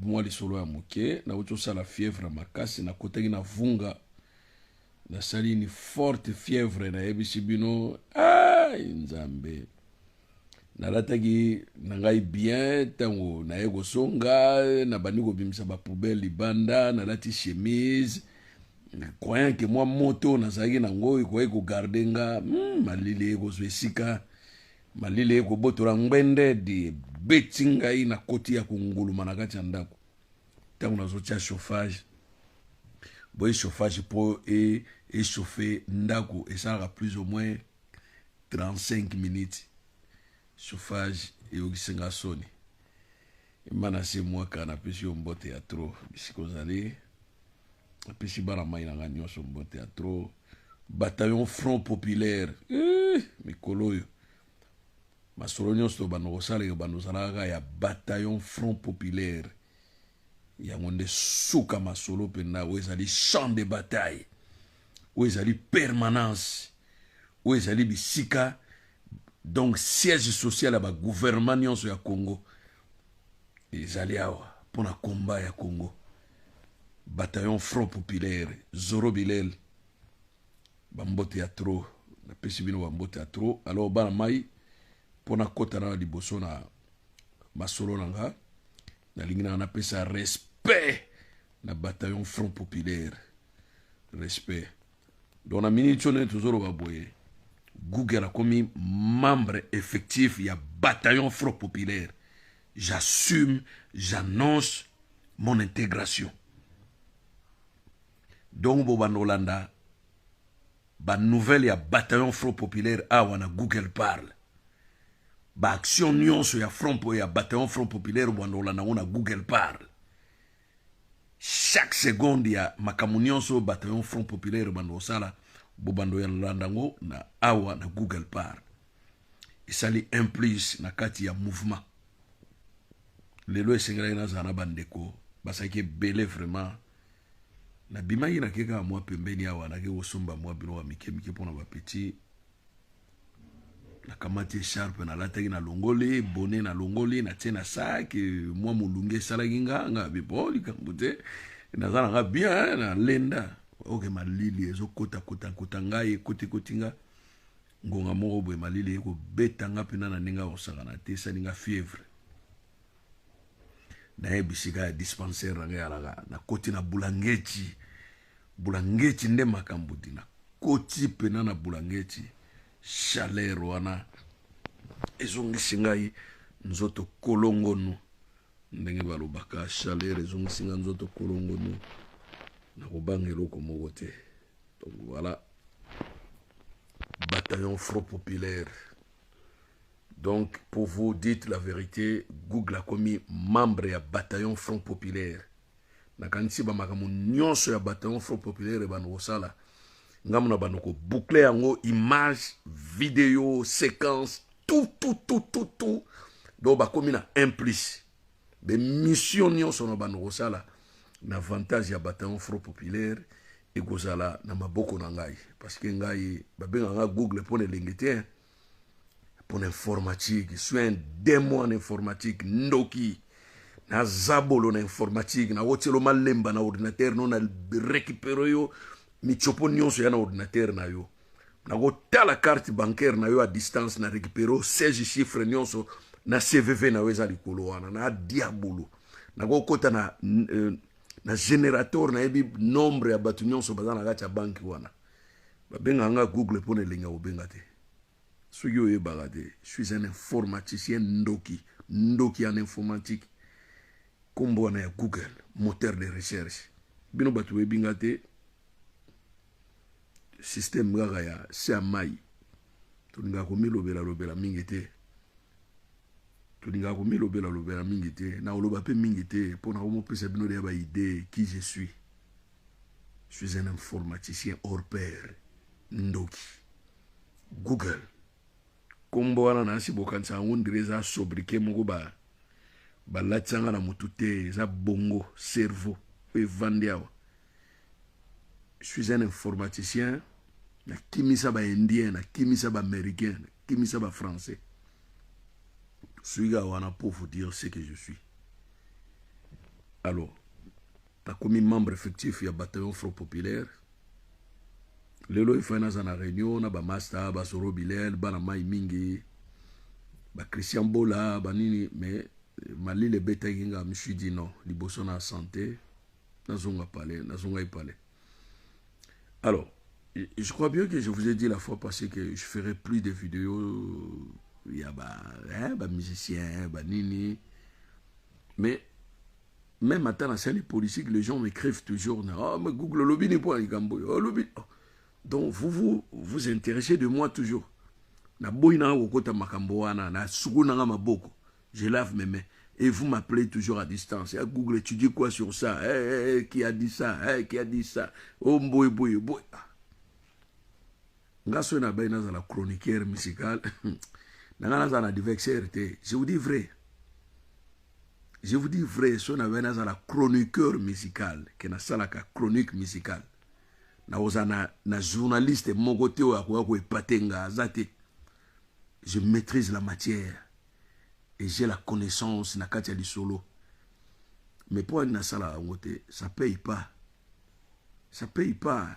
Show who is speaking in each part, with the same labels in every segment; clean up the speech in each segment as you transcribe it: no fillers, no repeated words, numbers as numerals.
Speaker 1: Mwa lisolo ya moke, nauti osala fièvre makasi, nakotaki na vunga, nasali une forte fièvre, nayebisi bino, ai Nzambe. Nalataki na ngai bien, ntango naye kosonga, nabandi kobimisa bapoubelle libanda, nalati chemise, croyant ke mwa moto nazalaki nango ekoki kogarde nga. Malili ekozwa esika, malili ekobotola ngbende di ebeti ngai, nakoti ya konguluma na kati ya ndako. Ntango nazotia chauffage boye, chauffage mpo echauffe ndako esalaka plus ou moins 35 minutes, chauffage eyokisi nga soni. Emana se mwaka, napesi yo mbote ya trop bisika ozali, napesi bana mai na nga nyonso mbote ya trop. Bataillon Front Populaire, mikolo oyo masolo nyonso bando kosaleka, bando ozalaka kaka ya Bataillon Front Populaire. Yango nde suka masolo mpenza. Oyo ezali champ de bataille, oyo ezali permanence, oyo ezali bisika, donc siège social ya bagouvernement nyonso ya Congo ezali awa mpona combat ya Congo. Bataillon Front Populaire, Zoro Bilel, bambote ya trop, napesi bino bambote ya trop. Alors bana mai, mpona kota na liboso na masolo na nga, nalingi nanga napesa respect na Bataillon Front Populaire, respect. Donc na miniti oyo ndenge tozoloba boye, Google akomi membre effectif ya Bataillon Front Populaire. J'assume, j'annonce mon intégration. Donc bobanda kolanda banouvelle ya Bataillon Front Populaire awa na Google Parle. Baaction nyonso ya front ya Bataillon Front Populaire, bobanda kolanda yango na Google Parle. Chaque seconde ya makambo nyonso oyo Bataillon Front Populaire bando kosala, bobanda kolanda yango na awa na Google Parle. Esali un plus na kati ya mouvement. Lelo esengelaki nazala na bandeko, bazalaki ebele vraiment. Nabimaki, nake kaka mwa pembeni awa, nake kosomba mwa biloko ya mike mike mpona bapetits. Nakamati écharpe, nalataki, nalongoli bonnet, nalongoli, natie na sac. Mwa molunge esalaki nga, nga bipo likambo te, naza nanga bien, nalenda. Oke, malili ezokotakota ngai, ekotikoti nga. Ngonga moko boye, malili ekobeta nga mpena na ndenge akosakana te, esali nga fièvre. Nayebi sika ya dispensaire na ngai alaka, nakoti na bulangeti. Bulangeti nde makambo ti nakoti mpena na bulangeti, chaleur wana ezongisi ngai nzoto kolongonu. Ndenge balobaka, chaleur ezongisi ngai nzoto kolongonu, nakobanga eloko moko te. Donc voilà, Bataillon Front Populaire. Donc pour vous dire la vérité, Google akomi membre ya Bataillon Front Populaire. Nakanisi bamakambo nyonso ya Bataillon Front Populaire ebanda kosala, ngambo na bando koboucle yango, image, vidéo, séquence, tout, tout, tout, tout, tout. Donc bakomi na un plus. Bemission nyonso na bando kosala na avantage ya Bataillon Front Populaire ekozala na maboko na ngai, parce que ngai babengaka nga Google mpona elenge te, mpona informatique. Je suis un démon en informatique, ndoki, naza bolo na informatique. Nakotielo malemba na ordinateur no, na récupere yo mitsopo nyonso ya na ordinateur na yo. Nakotala carte bancaire na yo à distance, na récupere 16 chiffre nyonso na CVV na yo eza likolo wana. Na diabolo, nakokota na générateur, nayebi nombre ya bato nyonso baza na kati ya banke wana. Babengaka nga Google mpona elengi ya kobenga te. Soki oyebaka te, je suis un informaticien ndoki, ndoki en informatique. Nkombo wana ya Google, moteur de recherche, bino bato boyebi nga te. Système kaka ya se ya mai, tolingaka komilobela-lobela mingi te, tolingaka komilobela-lobela mingi te. Na koloba mpe mingi te mpo na komopesa bino deya baidée qui je suis. Je suis un informaticien hors pair, ndoki Google. Nkombo wana nasi bokanisa yango ndire eza sobriquet moko balatisanga na motu te, eza bongo cerveau oyo evandi awa. Je suis un informaticien, nakimisa baindien, nakimisa baaméricain, nakimisa bafrançais. Soki kaka wana pour vous dire ce que je suis. Alors nakomi membre effectif ya Bataillon Front Populaire. Lelo efai naza na réunion na bamaster, basoro bilel, bana mai mingi, bachristien Bola, banini, mais malili ebetaki nga. Me suis dit non, liboso na santé, nazonga pale, nazonga epale. Alors je crois bien que je vous ai dit la fois passée que je ferai plus de vidéos ya ba, hein, ba musicien, banini, mais même ata nasali politique, les gens m'écrivent toujours: "Oh, mais Google, olobi ni mpo na likambo oyo olobi." Oh. Donc vous vous vous intéressez de moi toujours. Naboyi nanga kokota makambo wana, nasuku nanga maboko, je lave mes mains. Et vous m'appelez toujours à distance: "Ah, Google, tu dis quoi sur ça? Hey, hey, qui a dit ça? Hey, qui a dit ça?" Oh, mboye boye boye. Nga soki nabai nazala chroniqueur musical nanga, nazala na adversaire te. Je vous dis vrai, je vous dis vrai, soki nabai nazala chroniqueur musical, ke nasalaka chronique musicale, nakozala na journaliste moko te oyo akoka koepate nga, aza te. Je maîtrise la matière et j'ai la connaissance na kati ya lisolo. Mais mpo ani nasala yango te? Ça paye pas, ça paye pas.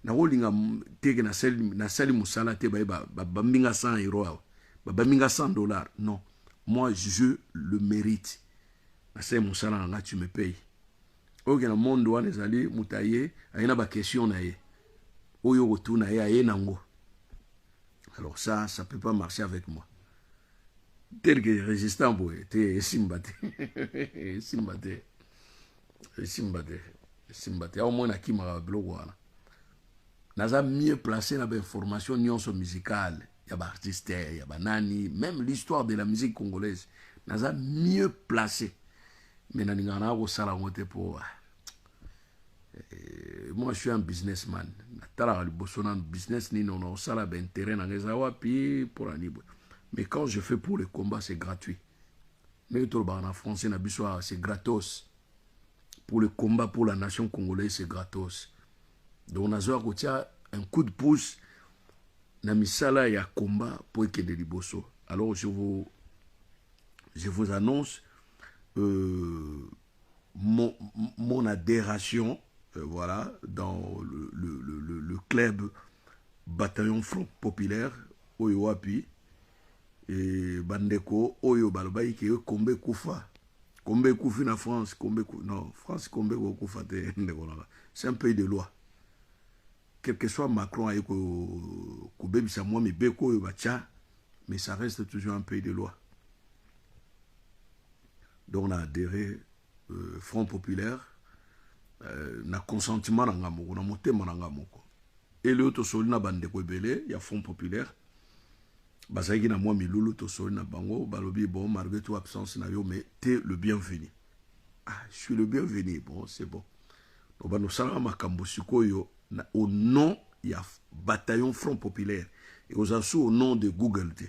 Speaker 1: Nakolinga teke nasali mosala te, baye babambinga 100 euro awa, babambinga 100 dollars. Non, moi je le mérite. Nasali mosala na nga, tu me payes. Oyo ke na monde wana ezali moto aye, aye na baquestion na ye oyo okotuna ye, aye nango. Alors ça peut pas marcher avec moi tel que résistant boye te. Esimba te, esimba te, esimba te, esimba te. Awa moi nakimaka biloko wana. Naza mieux placé na bainformation nyonso musicale ya baartiste, ya banani, même l'histoire de la musique congolaise, naza mieux placé. Mais nalingaka naa kosala yango te mpo moi je suis un businessman. Natalaka liboso nanu business nini ona osala, baintérêt nanga eza wapi, mpona nini boye. Mais quand je fais pour le combat, c'est gratuit. Ndenge tolobaka na français na biso awa, c'est gratos. Pour le combat, pour la nation congolaise, c'est gratos. Donc nazoya kotia un coup de pouce na misala ya combat po ekende liboso. Alors je vous annonce mon adhération, voilà, dans le club Bataillon Front Populaire. Oyo wapi e bandeko oyo balobaki ke kombe ekufa, kombe ekufi na France, kombe? Non, France kombe kokufa te, ndeko nanga. C'est un pays de loi. Quel que soit Macron aye kobebisa mwa mibeko oyo batya, mais ça reste toujours un pays de loi. Donc on a adhéré Front Populaire na consentement na nga moko, na motema na nga moko. Elio tosoli na bandeko ebele ya Front Populaire, bazalaki na mwa milulu, tosoli na bango, balobi: "Bon, malgré tout absence na yo, mais t'es le bienvenu." Ah, je suis le bienvenu, bon, c'est bon. Donc banosalaka makambo sikoyo au nom ya Bataillon Front Populaire, ekozala su au nom de Google te,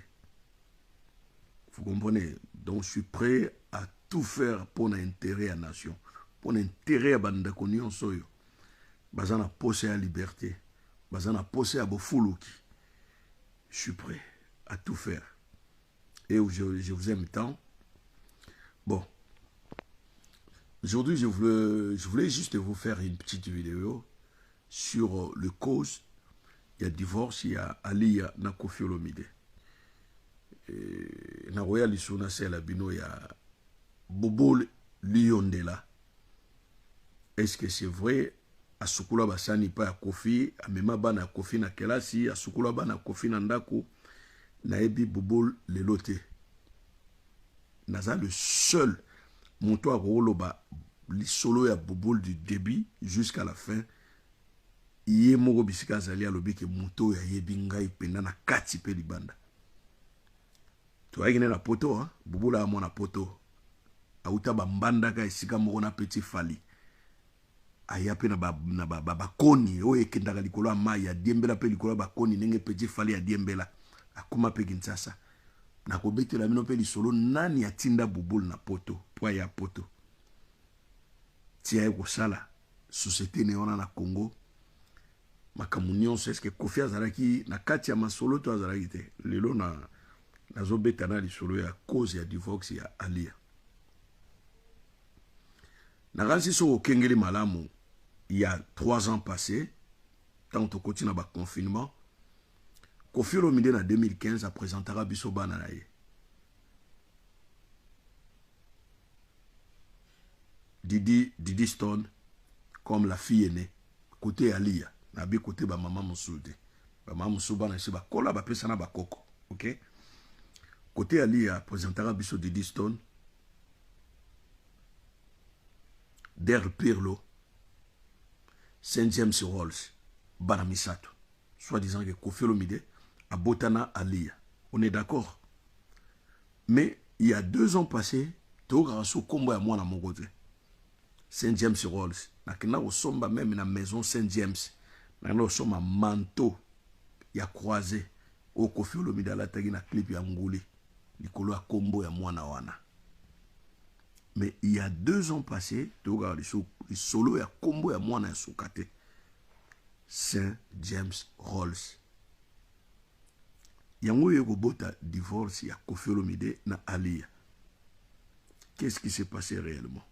Speaker 1: vous comprenez? Donc je suis prêt à tout faire pour l'intérêt ya nation, pour l'intérêt ya bandeko nyonso oyo baza na posa ya liberté, baza na posa ya bofuluki. Je suis prêt à tout faire et je vous aime tant. Bon, aujourd'hui je voulais juste vous faire une petite vidéo sur le cause ya divorce ya Alia na Koffi Olomide. Nakoya lisusu nasala bino ya Bobo Liondela. Est-ce que c'est vrai asukula basani pa ya Koffi, amema bana ya Koffi na kelasi, asukula bana ya Koffi na ndako? Nayebi Bobo lelo te. Naza le seul moto akokoloba lisolo ya Bobo du début jusqu'à la fin. Ye moko bisika azali alobi ke moto oyo ayebi ngai mpenza na kati mpe libanda. Toyaki nde na poto. Bobola ya mwana poto, auta bambandaka esika moko na petit Fally. Aya mpe na bakoni ba, ba, ba oyo ekendaka likolo ya mai, adiembela mpe likolo ya bakoni ndenge petit Fally adiembela. Akóma mpe Kinshasa. Nakobetela bino mpe lisolo nani atinda Bubulu na poto po aya poto, ti aye kosala société ne wana na Congo, makambo nyonso. Eske Koffi azalaki na kati ya masolo to azalaki te? Lelo na nazobeta na lisolo ya cause ya divorce ya Alia. Nakanisi soki okengeli malamu, il y a 3 ans passé, ntango tokoti na baconfinement, Koffi Olomide na 2015 apresentaka biso bana na ye. Didi, Didi Stone comme la fille aînée, côté ya Lia, nabi côté ba mama mosusu te. Ba mama mosusu bana esi bakola, bapesa na bakoko, ok? Côté ya Lia apresentaka biso Didi Stone, Der Pirlo, Saint James Rolls, bana misato. Soit disant que Koffi Olomide abotana Alia. On est d'accord? Mais il y a 2 ans passés, tokaka so kombo ya mwana moko te. Saint James Rolls. Nakenda kosomba même na maison Saint James. Nakenda kosomba manteau ya croisé oyo Koffi Olomide alataki na clip ya Nguli likolo ya kombo ya mwana wana. Mais il y a 2 ans passés, tokaka lisolo ya kombo ya mwana ya suka te. Saint James Rolls. Yango oyo ekobota divorce ya Koffi Olomide na Alia. Qu'est-ce qui s'est passé réellement?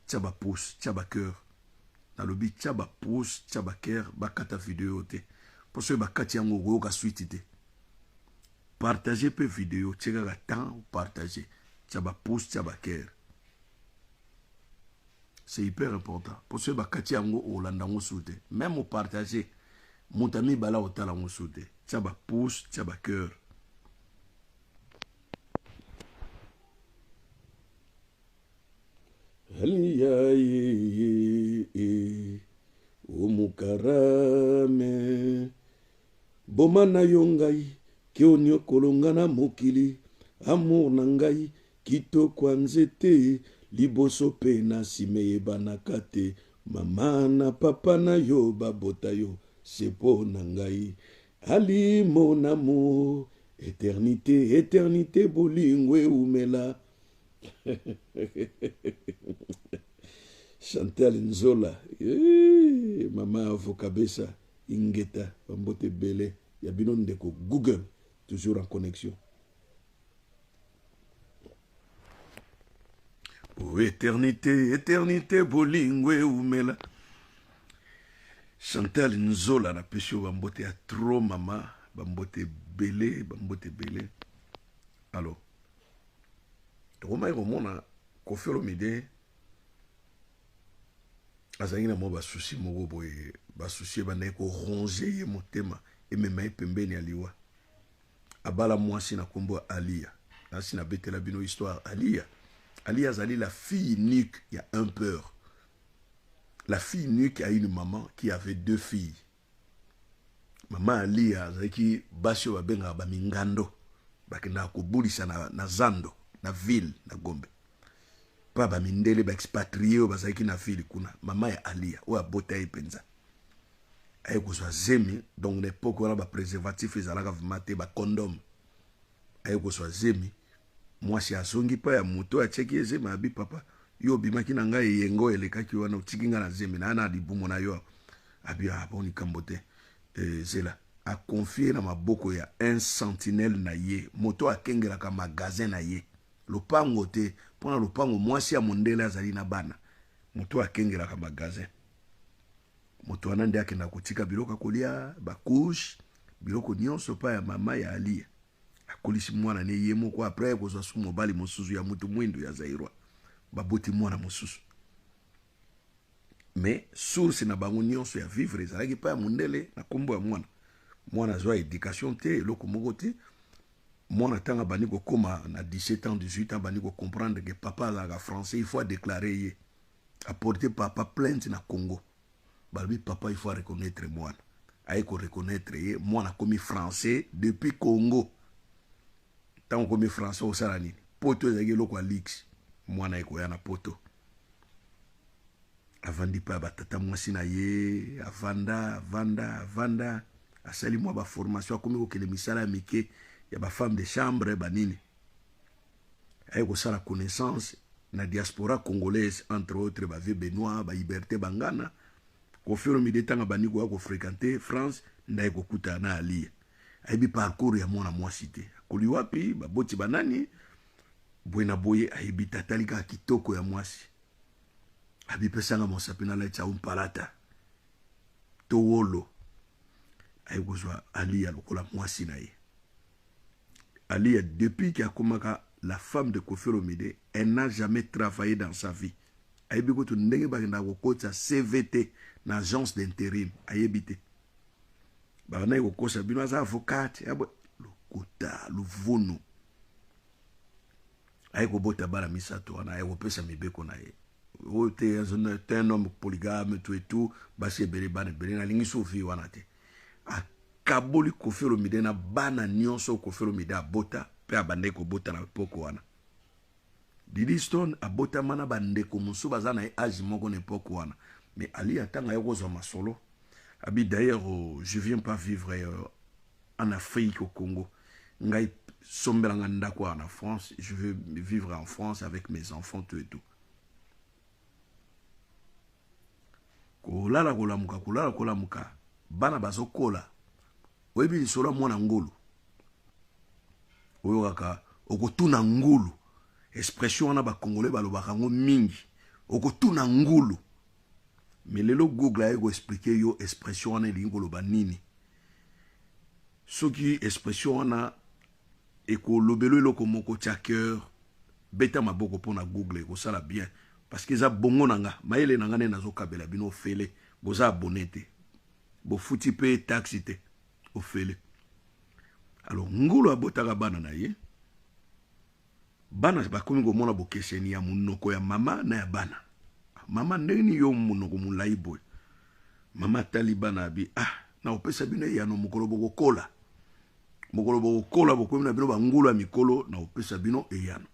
Speaker 1: Tia ba pouce, tia ba cœur. Nalobi tia ba pouce, tia ba cœur, bakata vidéo te. Po soki bakati yango okoyoka suite te. Partager pe vidéo, tia kaka temps partager. Tia ba pouce, tia ba cœur. C'est hyper important. Po soki bakati yango olanda yango su te. Même au partager, moto ya mibala otala yango su te. Tia ba pouce, tia ba cœur. Alia ye ye omukarame boma na yo ngai ke onyokolonga na mokili amour na ngai kitoko ya nzete liboso pe na nsima eyebanaka te mama na papa na yo babota yo se po na ngai Ali mon amour éternité éternité bolingo eumela. Chantal Nzola, mama avocabesa ingeta bambote ebele ya bino ndeko Google toujours en connexion. Oh, éternité éternité bolingo eumela. Chantal Nzola napesi yo bambote ya trop mama, bambote ebele, bambote ebele. Alors tokomaki komona Koffi Olomide azalaki na mwa basusi moko boye, basusi ebandaki koronge ye motema, emema ye pembeni ya liwa. Abala mwasi na kombo ya Alia. Nasi nabetela bino histoire Alia. Alia azali la fille unique ya un peur. La fille unique a une maman qui avait 2 filles. Maman Alia azalaki basi oyo babengaka ba mingando, bakendaka kobulisa na zando, na ville, na Gombe. Pa ba mindele ba expatrié oyo bazalaki na ville kuna. Maman ya Alia oyo abota ye mpenza aye kozwa zemi, donc na époque wana ba préservatif ezalaka vraiment te, ba condom. Aye kozwa zemi, mwasi azongi pa ya moto atiaki ye zemi, abi papa yo obimaki na ngai eyengo elekaki wana otiki ngai na zemi na na libumu na yo. Abi ah bon likambo te. Zela a confier na maboko ya un sentinelle na ye, moto akengelaka magasin na ye, lopango te, mpona lopango mwasi ya mondele azali na bana, moto akengelaka magasin. Moto wana nde akenda kotika biloko ya kolia, ba couche, biloko nyonso pa ya mama ya Alia. Akolisi mwana ne ye moko, après akozwa su mobali mosusu ya moto mwindu ya Zaïrois, baboti mwana mosusu. Mais source na bango nyonso ya vivre ezalaki pa ya mondele na kombo ya mwana. Mwana azwa éducation te, eloko moko te. Mwana tanga bandi kokoma na 17 ans, 18 ans, bandi ko comprendre que papa azalaka français, il faut déclarer ye. Apporter papa plainte na Congo. Balobi papa il faut reconnaître mwana. Aye ko reconnaître ye, mwana komi français depuis Congo. Tango komi français osala nini? Poto ezalaki eloko ya luxe. Mwana ekoya na poto. Avandi pa batata mwasi na ye, avanda, avanda, avanda, asali mwa ba formation, akomi kokende misala ya mike ya ba femme de chambre ba nini. Aye kosala connaissance na diaspora congolaise, entre autres ba vieux Benoît, ba Liberté Bangana. Koffi Olomide tanga bandi koya ko fréquenter France, ndaye kokuta na Alia. Ayebi parcours ya mwana mwasi te. Akoli wapi, baboti banani, boye na boye, ayebi tatali kaka kitoko ya mwasi. Abi pesanga mosapi nalatisa yo mpalata to wolo. Aye kozwa Aliya lokola mwasi na ye. Aliya, depuis que akomaka la femme de Koffi Olomide, elle n'a jamais travaillé dans sa vie. Ayebi kutu ndenge bakendaka kokotisa CV te na agence d'interim, ayebi te. Bakandaki kokosa bino aza avocate, lokuta, luvunu. Aye kobota bana misato wana, aye kopesa mibeko na ye. Oyo te, t'es un homme polygame, tout et tout, basi ebele, bana ebele, nalingi so vie wana te. Akaboli Koffi Olomide na bana nyonso Koffi Olomide abota pe abandaki kobota na epoque wana. Didi Stone abotama na bandeko mosusu baza na ye age moko na epoque wana. Mais Ali atanga ye kozwa masolo. Abi d'ailleurs, oh, je viens pas vivre en Afrique, au Congo. Ngai sombelanga ndako awa na France, je veux vivre en France avec mes enfants, tout et tout. Kolala kolamuka, kolala kolamuka, bana bazokola. Oyebi lisolo ya mwana ngulu? Oyokaka okotuna ngulu. Expression wana ba Congolais balobaka yango mingi. Okotuna ngulu. Mais lelo Google aye ko expliquer yo expression wana elingi koloba nini. Soki expression wana ekolobelo eloko moko, tia cœur, beta maboko pona Google ekosala bien. Parce que eza bongo na nga, mayele na nga nde nazokabela bino ofele, boza abonné te. Bofuti pe taxe te, ofele. Alors ngulu abotaka bana na ye, bana bakomi komona bokeseni ya monoko ya mama na ya bana. Mama, ndenge nini yo monoko molai boye? Mama atali bana abi, ah, nakopesa bino eyano mokolo bokokola. Mokolo bokokola, bokomi na bino bangulu ya mikolo, nakopesa bino eyano.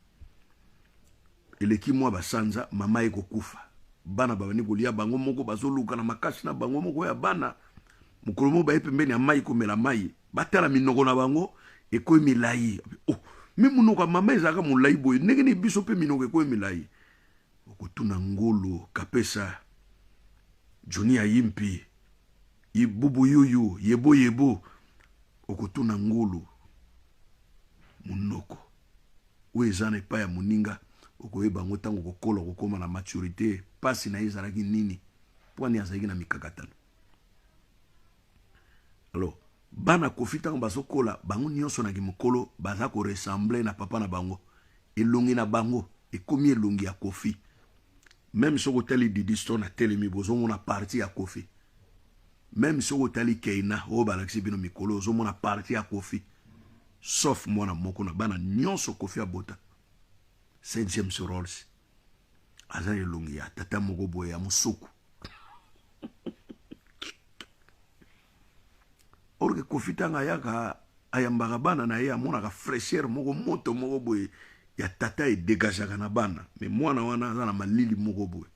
Speaker 1: Eleki mwa basanza, mama ye kokufa. Bana babandi kolia bango moko, bazoluka na makasi na bango moko ya bana. Mokolo moko baye pembeni ya mai komela mai, batala minoko na bango ekoyi milai. Oh, mi monoko ya mama ezalaka molai boye, ndenge nini biso mpe minoko ekoyi milai? Okotuna ngulu kapesa Johnny Ayimpi, Ibubu yuyu, yebo yebo. Okotuna ngulu monoko oyo eza na epai ya moninga, okoyeba yango ntango okokola, okokoma na maturité. Pasi na ye ezalaki nini? Mpo ani azalaki na mikakatano? Alors bana Koffi ntango bazokola, bango nyonso na kimokolo baza koressembler na papa na bango. Elongi na bango ekomi elongi ya Koffi. Même soki otali Didi Stone atelemi, bozomona partie ya Koffi. Même soki otali Keina oyo balakisi bino mikolo, ozomona partie ya Koffi. Sauf mwana moko na bana nyonso Koffi abota, Saint James Rolls, aza elongi ya tata moko boye ya mosuku. Or que Koffi tanga ayaka ayambaka bana na ye, amonaka fraîcheur moko, moto moko boye ya tata edegageaka na bana. Mais mwana wana aza na malili moko boye.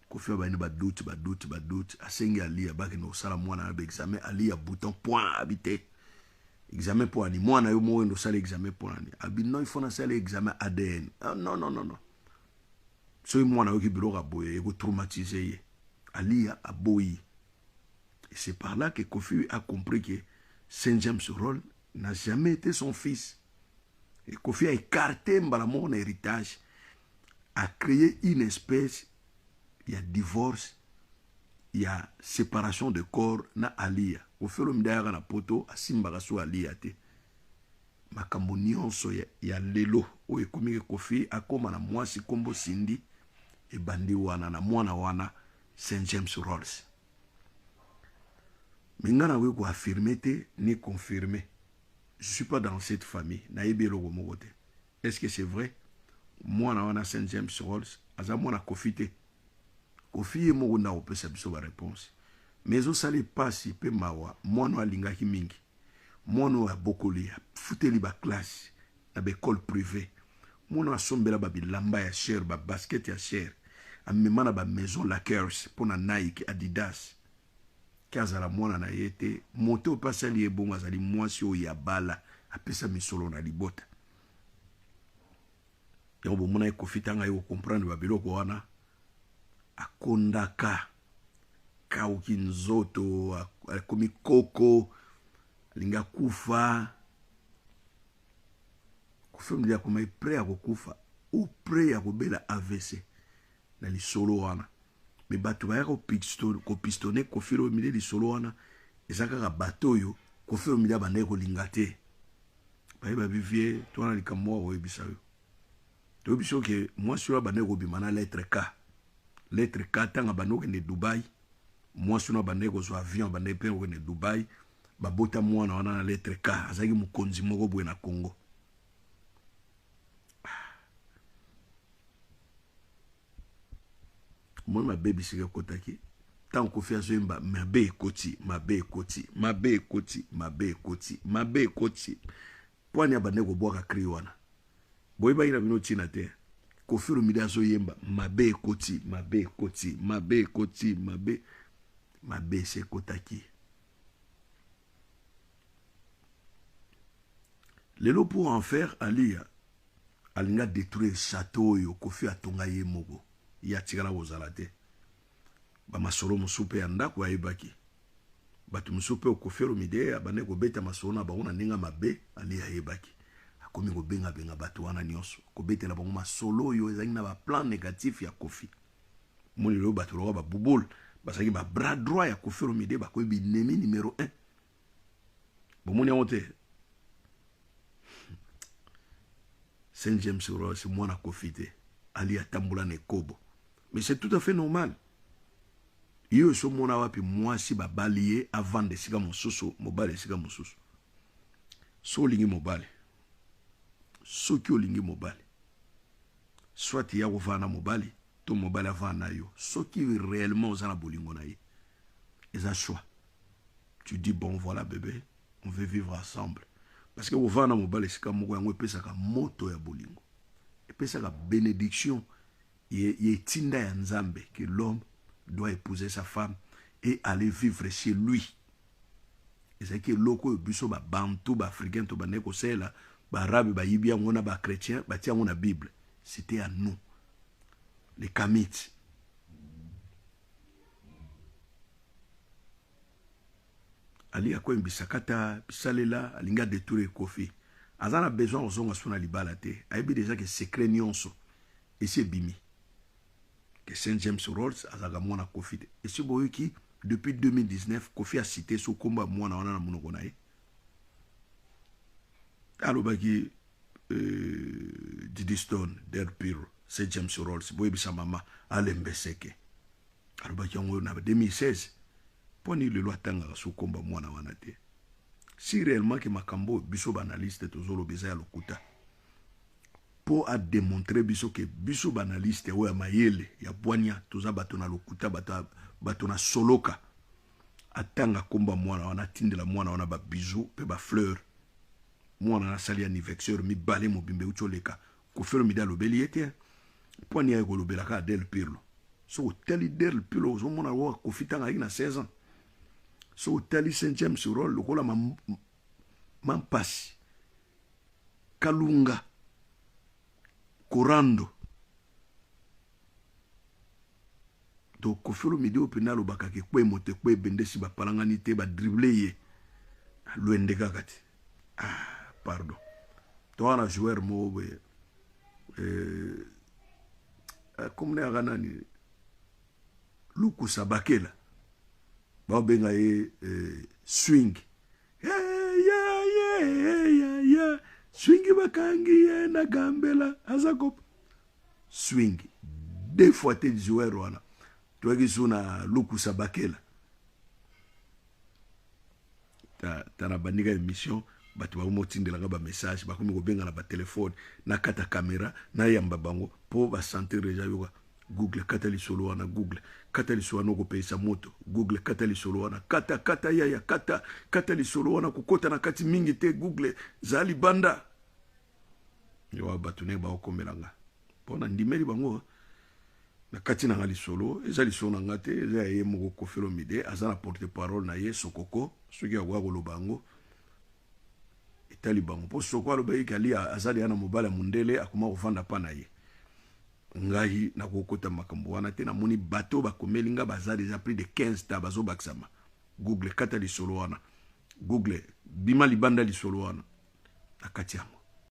Speaker 1: Koffi abandi ba doute, ba doute, ba doute. Asengi Aliya bakende kosala mwana na ba examen. Aliya bouton point abi te. Examen po ani mwana yo moko ndo sala examen po ani. Abi non, il faut na sala examen ADN. Ah, non, non, non, non. Soki mwana yoki biloko ya boye eko traumatiser ye. Aliya aboyi. Et c'est par là que Koffi a compris que Saint James Roll n'a jamais été son fils. Et Koffi a écarté mbala moko na héritage, a créé une espèce ya divorce, ya séparation de corps na Aliya. Koffi Olomide ayaka na poto, asimbaka so Aliya te. Makambo nyonso ya lelo oyo ekomi ke Koffi akoma na mwasi kombo Cindy, ebandi wana na mwana wana Saint James Rolls. Mais nga nakoki ko affirmer te ni confirmer. Je suis pas dans cette famille, nayebi eloko moko te. Est-ce que c'est vrai? Mwana wana Saint James Rolls aza mwana Koffi te. Koffi ye moko nda kopesa biso ba réponse. Mais ezosala pasi pe mawa, mwana oyo alingaki mingi. Mwana oyo abokoli, afuteli ba classe na ba école privée. Mwana oyo asombela ba bilamba ya cher, ba basket ya cher. Amema na ba maison Lakers pona Nike, Adidas. Ke azala mwana na ye te, moto oyo pe asali ye bongo azali mwasi oyo ya bala, apesa misolo na libota. Yango bomona ye Koffi tanga ye ko comprendre ba biloko wana, akondaka, kauki nzoto, akomi koko, alingi akufa. Koffi Olomide akomaki prêt ya kokufa. Auprès ya kobela AVC na lisolo wana. Mais bato baya kopistonne Koffi Olomide lisolo wana eza kaka bato oyo Koffi Olomide abandaki kolinga te. Baye babi vie to wana likambo moko akoyebisa yo. Toyebi biso ke mwasi oyo abandaki kobima na lettre K. Lettre K ntango abandi kokende Dubai, mwasi wana abandaki kozwa avion, abandaki mpe kokende Dubai, babota mwana wana na lettre K, azalaki mokonzi moko boye na Congo. Omoni mabe bisika ekotaki ntango Koffi azoyemba mabe ekoti, mabe ekoti, mabe ekoti, mabe ekoti, mabe ekoti. Pwani abandaki kobwaka cri wana, boyebaki na bino ntina te. Koffi Olomide azoyemba mabe ekoti, mabe ekoti, mabe ekoti, mabe mabe esi ekotaki. Lelo pour en faire Aliya alinga détruire château oyo Koffi atonga ye moko, ye atikala kozala te. Bamasolo mosusu mpe ya ndako ayebaki, bato mosusu mpe Koffi Olomide abandaki kobeta masolo na bango na ndenge mabe, Aliya ayebaki. Akomi kobengabenga bato wana nyonso, kobetela bango masolo oyo ezalaki na baplan négatif ya Koffi. Moni lelo bato lokola babubul bazalaki ba bras droit ya Koffi Olomide, bakomi binemi numéro 1. Bomoni yango te? Saint James Ross mwana Koffi te, Ali atambola na ekobo, mais c'est tout à fait normal. Yo osomona wapi mwasi babali ye avanda esika mosusu, mobali esika mosusu? So olingi mobali, soki olingi mobali, soit ya kovanda na mobali to mobali avanda na yo, soki réellement oza na bolingo na ye, eza choix. Tu dis bon voilà bébé, on veut vivre ensemble. Parce que kovanda na mobali esika moko, yango epesaka moto ya bolingo, epesaka bénédiction ya etinda ya Nzambe que l'homme doit épouser sa femme et aller vivre chez lui. Ezalaki eloko oyo biso babantu baafricain tobandaki kosalela. Baarabe bayibi yango na bachrétien, batia yango na Bible. C'était à nous les Kamites. Ali akoyembisa kata bisalela, alingi adétruire Koffi. Aza na besoin kozonga so na libala te. Ayebi déjà ke secret nyonso esi ebimi, ke Saint James Rolls azalaka mwana Koffi te. Esi boyoki depuis 2019 Koffi acité so nkombo ya mwana wana na monoko na ye? Alobaki Didi Stone, Del Piro, Saint James Rolls, boyebisa mama alembeseke. Alobaki yango na 2016. Mpo nini lelo atangaka so nkombo ya mwana wana te, si réellement ke makambo oyo biso baanalyste tozoloba eza ya lokuta? Mpo adémontre biso ke biso baanalyste oyo ya mayele ya bwania toza bato na lokuta, bato na soloka, atanga nkombo ya mwana wana, atindela mwana wana babisous mpe bafleur. Mwana asali anniversaire mibale mobimba euti oleka, Koffi Olomide alobeli ye te. Mpo ani aye kolobelaka Adele Pirlo? Soki otali Del Pirlo, ozomona lokola Koffi ntango ayaki na 16 ans. Soki otali Saint James Roll, lokola mampasi Kalunga Korando. Donc Koffi Olomide oyo mpenza alobaka ke kwe moto ekwe ebendesi, bapalangani te, badrible ye alwende kaka te. Ah, pardon, toza na joueur moko boye, komona yaka nani, Lukusa Bakela, baobenga ye swing. Hey, yeah, yeah, yeah, yeah. Swing bakangi ye na gambela, aza kopa swing deux fois te. Joueur wana toyaki so na Lukusa Bakela ta, ta na bandika émission, bato bakomi kotindelanga bamessage, bakomi kobenga na batelefone, nakata caméra, nayamba bango mpo basentir déjà. Yoka Google, kata lisolo wana. Google, kata lisolo wana, okopelisa moto. Google, kata lisolo wana, kata, kata yaya, kata, kata lisolo wana, kokota na kati mingi te. Google, zala libanda. Yo bato ndenge baokomelanga mpo na ndimeli bango na kati na nga. Lisolo eza lisolo na nga te, eza ya ye moko Koffi Olomide. Aza na porte parole na ye Sokoko. Soki akoya koloba yango, etali bango. Mpo Soko alobaki kali azali ya na mobali ya mondele, akoma kovanda mpa na ye. Ngai nakokota makambo wana te. Namoni bato bakomeli nga, baza déjà plus de 15 ta bazobakisama: Google, kata lisolo wana. Google, bima libanda lisolo wana. Na kati yango.